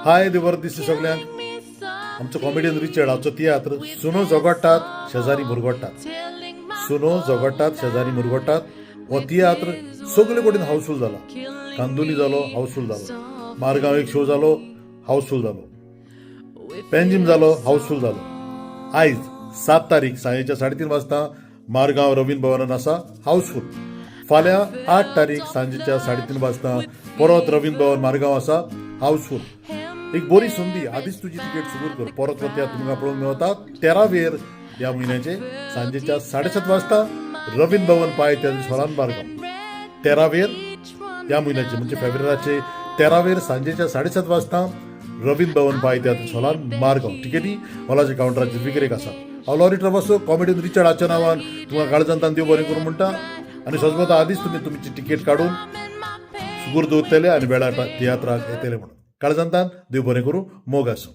हाय, देव बरें दिसता सगल्यांक. आमचो कॉमेडियन रिचर्ड हाचो तियात्र सुनो झगडटात शेजारी मुरगोडटात, सुनो झगडटात शेजारी मुरगोडटात हो तियात्र सगळे कडेन हाऊसफूल जाला. कांदोली जालो, हाऊसफूल जालो. मारगांव एक शो जालो, हाऊसफूल जालो. पेंजीम जालो, हाऊसफूल जालो. आयज 7 तारीख सांजेच्या 3:30 वाजता मारगांव रवींद्र भवनान आसा, हाऊसफूल. फाल्यां 8 तारीख सांजेच्या 3:30 वाजता परत रवींद्र भवन मारगांव आसा, हाऊसफूल. एक बरी संदी, आधीच तुजी तिकेट सुरू कर. परत हो तियात्र तुमकां पळोवंक मेळता 13वेर ह्या म्हयन्याचे सांजेच्या 7:30 वाजता रवींद्र भवन, पाय तियात्र हॉलान, मारगांव. 13वेर ह्या म्हयन्याचे, म्हणजे फेब्रुवाराचे 13वेर सांजेच्या 7:30 वाजता रवींद्र भवन, पाय तियात्र हॉलान, मारगांव. तिकेटी हॉलाच्या कावंटराचेर विक्रेक आसा. हांव लॉरी ट्रवासो, कॉमेडियन रिचर्ड हाच्या नांवान तुमकां काळजांतान देव बरें करूं म्हणटा आनी सजमता आदींच तुमी तुमची तिकेट काडून सुगूर दवरतले आनी वेळार तियात्राक येतले म्हणून. काळजांतान देव बरें करूं, मोग आसूं.